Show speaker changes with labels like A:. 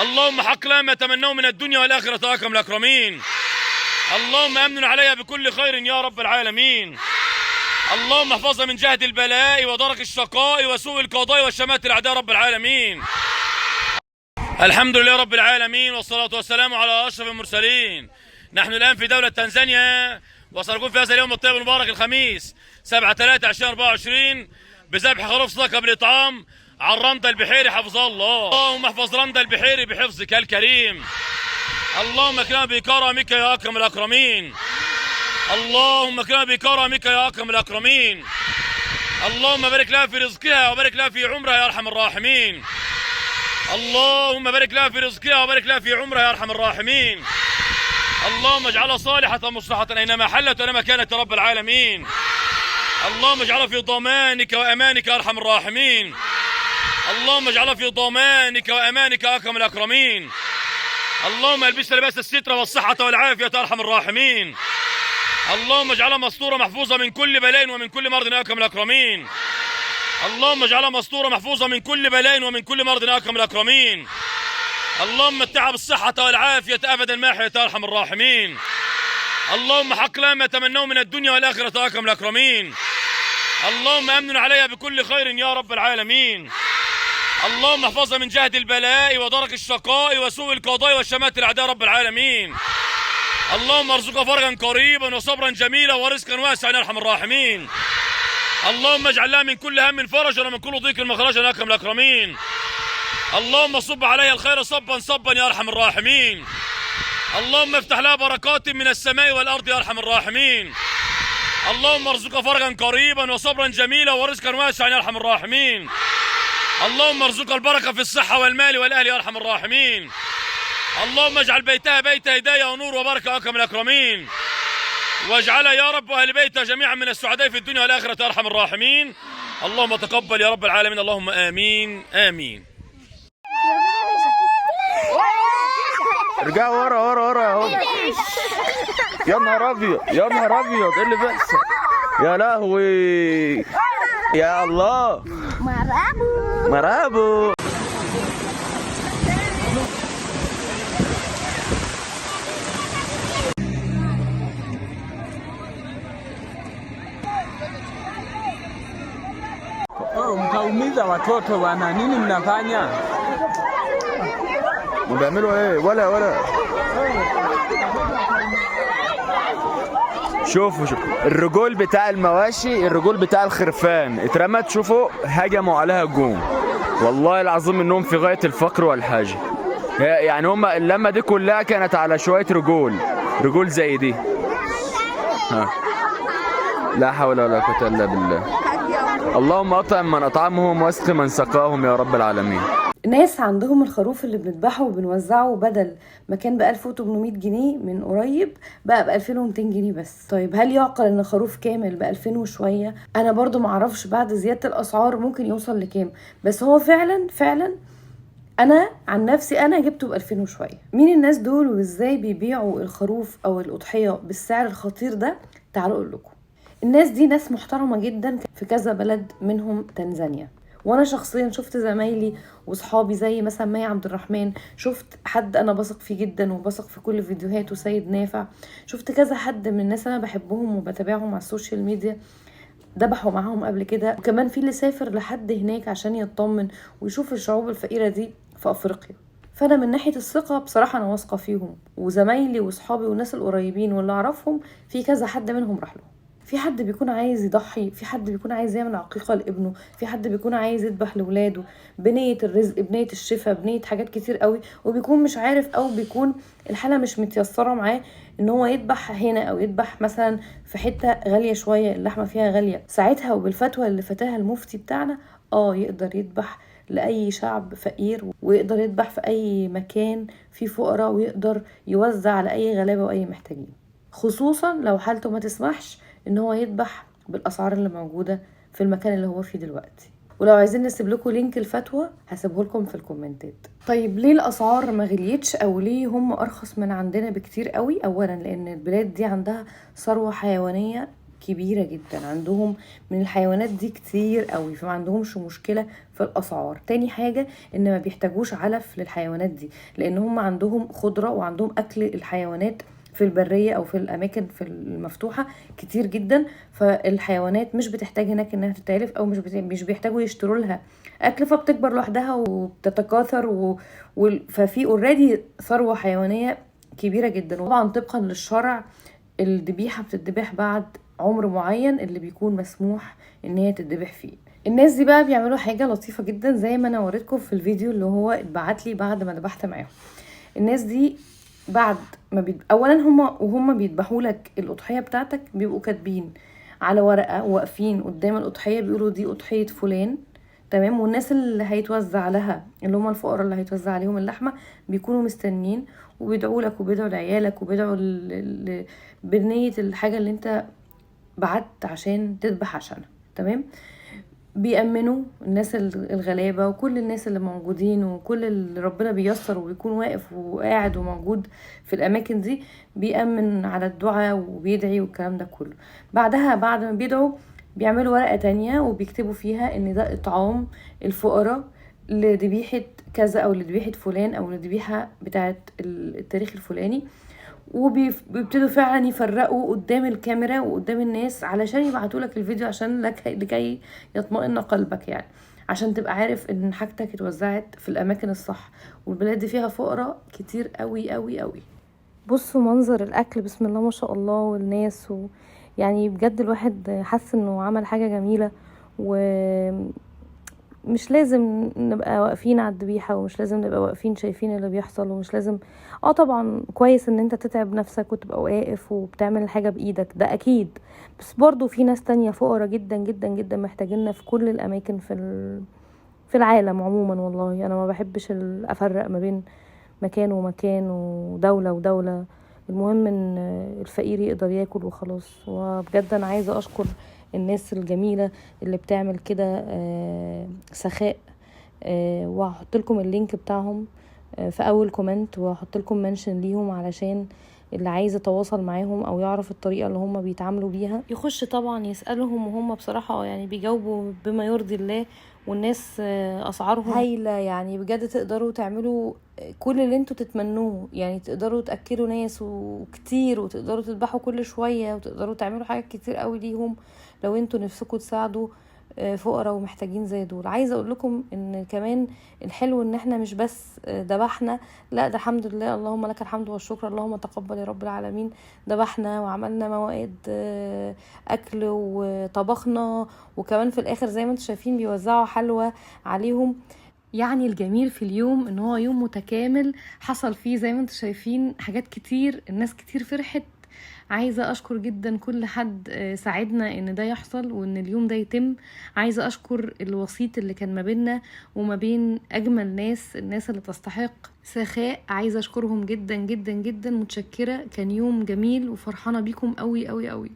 A: اللهم حق لها ما يتمناه من الدنيا والآخرة يا أكرم الأكرمين. اللهم أمن عليها بكل خير يا رب العالمين. اللهم احفظها من جهد البلاء ودرك الشقاء وسوء القضاء والشماتة الأعداء رب العالمين. الحمد لله رب العالمين، والصلاة والسلام على أشرف المرسلين. نحن الآن في دولة تنزانيا، وسنكون في هذا اليوم الطيب المبارك الخميس 7/3/2024 بذبح خروف صدقة بالإطعام عن رندا البحيري حفظها الله. اللهم احفظ رندا البحيري بحفظك الكريم. اللهم اكرمها بكرمك يا أكرم الأكرمين. اللهم اكرمها بكرمك يا أكرم الأكرمين. اللهم بارك لها في رزقها وبارك لها في عمرها يا أرحم الراحمين. اللهم بارك لها في رزقها وبارك لها في عمرها يا أرحم الراحمين. اللهم اجعلها صالحة مصلحة أينما حلت وأينما كانت يا رب العالمين. اللهم اجعلها في ضمانك وأمانك يا أرحم الراحمين. اللهم اجعلها في ضمانك وأمانك يا أكرم الأكرمين. اللهم البسها لباس الستر والصحة والعافية يا أرحم الراحمين. اللهم اجعلها مستورة محفوظة من كل بلاء ومن كل مرض يا أكرم الأكرمين. اللهم اجعلها مستورة محفوظة من كل بلاء ومن كل مرض يا أكرم الأكرمين. اللهم متعها بالصحة والعافية أبدا ما حيت يا أرحم الراحمين. اللهم حق لها ما يتمناه من الدنيا والآخرة يا أكرم الأكرمين. اللهم أمن عليها بكل خير يا رب العالمين. اللهم احفظها من جهد البلاء ودرك الشقاء وسوء القضاء والشماتة الأعداء رب العالمين. اللهم ارزقها فرجا قريبا وصبرا جميلا ورزقا واسعا يا ارحم الراحمين. اللهم اجعل لها من كل هم فرجا ومن كل ضيق مخرجا يا اكرم الاكرمين. اللهم صب عليها الخير صبا صبا يا ارحم الراحمين. اللهم افتح لها بركات من السماء والارض يا ارحم الراحمين. اللهم ارزقها فرجا قريبا وصبرا جميلا ورزقا واسعا يا ارحم الراحمين. اللهم ارزقها البركه في الصحه والمال والاهل يا ارحم الراحمين. اللهم اجعل بيتها بيت هدايه ونور وبركه يا اكرم الاكرمين. واجعلها يا رب واهل بيتها جميعا من السعداء في الدنيا والاخره يا ارحم الراحمين. اللهم تقبل يا رب العالمين. اللهم امين امين.
B: ارجعوا ورا ورا ورا يا هوب. يا نهار ابيض يا نهار ابيض، ايه اللي بيحصل؟ يا لهوي يا الله،
C: مرحبا.
B: مرحبا.
D: Oh, mtaumiza watoto bwana, nini mnafanya?
B: ما بيعملوا ايه؟ ولا ولا شوفوا شوفوا الرجول بتاع المواشي، الرجول بتاع الخرفان اترمت، شوفوا هجموا عليها الجوم. والله العظيم انهم في غاية الفقر والحاجة. يعني هم اللمة دي كلها كانت على شوية رجول، رجول زي دي. ها. لا حول ولا قوة الا بالله. اللهم اطعم من اطعمهم واسق من سقاهم يا رب العالمين.
E: ناس عندهم الخروف اللي بنذبحه وبنوزعه بدل ما كان ب 1800 جنيه من قريب بقى ب 2200 جنيه بس. طيب هل يعقل ان خروف كامل ب 2000 وشويه؟ انا برضو معرفش بعد زياده الاسعار ممكن يوصل لكام، بس هو فعلا فعلا انا عن نفسي انا جبته ب 2000 وشويه. مين الناس دول وازاي بيبيعوا الخروف او الاضحيه بالسعر الخطير ده؟ تعالوا اقول لكم. الناس دي ناس محترمه جدا في كذا بلد منهم تنزانيا، وانا شخصيا شفت زمايلي وصحابي زي مثلا مي عبد الرحمن، شفت حد انا بثق فيه جدا وبثق في كل فيديوهاته سيد نافع، شفت كذا حد من الناس انا بحبهم وبتابعهم على ال social media ذبحوا معاهم قبل كده. وكمان في اللي سافر لحد هناك عشان يطمن ويشوف الشعوب الفقيرة دي في افريقيا. فانا من ناحية الثقة بصراحة انا واثقة فيهم، وزمايلي وصحابي والناس القريبين واللي اعرفهم في كذا حد منهم راح لهم. في حد بيكون عايز يضحي، في حد بيكون عايز يعمل عقيقة لابنه، في حد بيكون عايز يذبح لولاده بنية الرزق، بنية الشفاء، بنية حاجات كتير قوي، وبيكون مش عارف او بيكون الحالة مش متيسرة معاه ان هو يذبح هنا او يذبح مثلا في حتة غالية شوية اللحمة فيها غالية. ساعتها وبالفتوى اللي فتاها المفتي بتاعنا يقدر يذبح لأي شعب فقير، ويقدر يذبح في أي مكان فيه فقراء، ويقدر يوزع على أي غلابة وأي محتاجين، خصوصا لو حالته ما تسمحش ان هو يذبح بالاسعار اللي موجوده في المكان اللي هو فيه دلوقتي. ولو عايزين نسيب لكم link الفتوى هسيبه لكم في الكومنتات. طيب ليه الاسعار ما غليتش او ليه هم ارخص من عندنا بكتير قوي؟ اولا لان البلاد دي عندها ثروه حيوانيه كبيرة جدا، عندهم من الحيوانات دي كتير قوي، فما عندهمش مشكلة في الأسعار. تاني حاجة إن ما بيحتاجوش علف للحيوانات دي، لأن هم عندهم خضرة وعندهم أكل الحيوانات في البرية أو في الأماكن في المفتوحة كتير جدا، فالحيوانات مش بتحتاج هناك إنها تتعلف، أو مش بيحتاجوا يشتروا لها أكل، فبتكبر لوحدها وبتتكاثر ففي already ثروة حيوانية كبيرة جدا. وطبعا طبقا للشرع الذبيحة بتتذبح بعد عمر معين اللي بيكون مسموح ان هي تتذبح فيه. الناس دي بقى بيعملوا حاجة لطيفة جدا زي ما انا وريتكم في الفيديو اللي هو اتبعت لي بعد ما ذبحت معاهم. الناس دي بعد ما اولا هما بيذبحوا لك الاضحية بتاعتك، بيبقوا كاتبين على ورقة واقفين قدام الاضحية بيقولوا دي اضحية فلان، تمام. والناس اللي هيتوزع لها اللي هم الفقراء اللي هيتوزع عليهم اللحمة بيكونوا مستنين وبيدعوا لك وبيدعوا لعيالك وبيدعوا بنيه الحاجة اللي انت بعت عشان تذبح عشانها، تمام. بيأمنوا الناس الغلابة وكل الناس اللي موجودين وكل اللي ربنا بيسر وبيكون واقف وقاعد وموجود في الأماكن دي، بيأمن على الدعاء وبيدعي والكلام ده كله. بعدها بعد ما بيدعوا بيعملوا ورقة تانية وبيكتبوا فيها ان ده إطعام الفقراء لذبيحة كذا أو لذبيحة فلان أو لذبيحة بتاعة التاريخ الفلاني، وبيبتدوا فعلا يفرقوا قدام الكاميرا وقدام الناس علشان يبعتوا لك الفيديو عشان لكي يطمئن قلبك، يعني عشان تبقى عارف ان حاجتك اتوزعت في الاماكن الصح. والبلاد دي فيها فقراء كتير قوي قوي قوي. بصوا منظر الاكل بسم الله ما شاء الله، والناس يعني بجد الواحد حس انه عمل حاجة جميلة. ومش لازم نبقى واقفين على الذبيحة، ومش لازم نبقى واقفين شايفين اللي بيحصل، ومش لازم طبعا كويس ان انت تتعب نفسك وتبقى واقف وبتعمل الحاجة بايدك، ده اكيد، بس برضو في ناس تانية فقراء جدا جدا جدا محتاجيننا في كل الاماكن في العالم عموما. والله انا ما بحبش افرق ما بين مكان ومكان ودولة ودولة، المهم ان الفقير يقدر ياكل وخلاص. وبجد انا عايزة اشكر الناس الجميلة اللي بتعمل كده سخاء، وهحط لكم ال link بتاعهم في اول comment، وهحط لكم mention ليهم علشان اللي عايز يتواصل معاهم او يعرف الطريقة اللي هم بيتعاملوا بيها يخش طبعا يسالهم، وهم بصراحة يعني بيجاوبوا بما يرضي الله، والناس اسعارهم هايلة، يعني بجد تقدروا تعملوا كل اللي انتوا تتمنوه، يعني تقدروا تاكلوا ناس وكتير، وتقدروا تذبحوا كل شوية، وتقدروا تعملوا حاجات كتير قوي ليهم لو انتوا نفسكم تساعدوا فقراء ومحتاجين زي دول. عايزه اقول لكم ان كمان الحلو ان احنا مش بس ذبحنا، لا ده الحمد لله اللهم لك الحمد والشكر اللهم تقبل يا رب العالمين، ذبحنا وعملنا موائد اكل وطبخنا، وكمان في الاخر زي ما انتم شايفين بيوزعوا حلوى عليهم. يعني الجميل في اليوم ان هو يوم متكامل حصل فيه زي ما انتم شايفين حاجات كتير، الناس كتير فرحت. عايزة أشكر جدا كل حد ساعدنا إن ده يحصل وإن اليوم ده يتم. عايزة أشكر الوسيط اللي كان ما بيننا وما بين أجمل ناس، الناس اللي تستحق سخاء، عايزة أشكرهم جدا جدا جدا، متشكرة. كان يوم جميل وفرحانة بيكم قوي قوي قوي.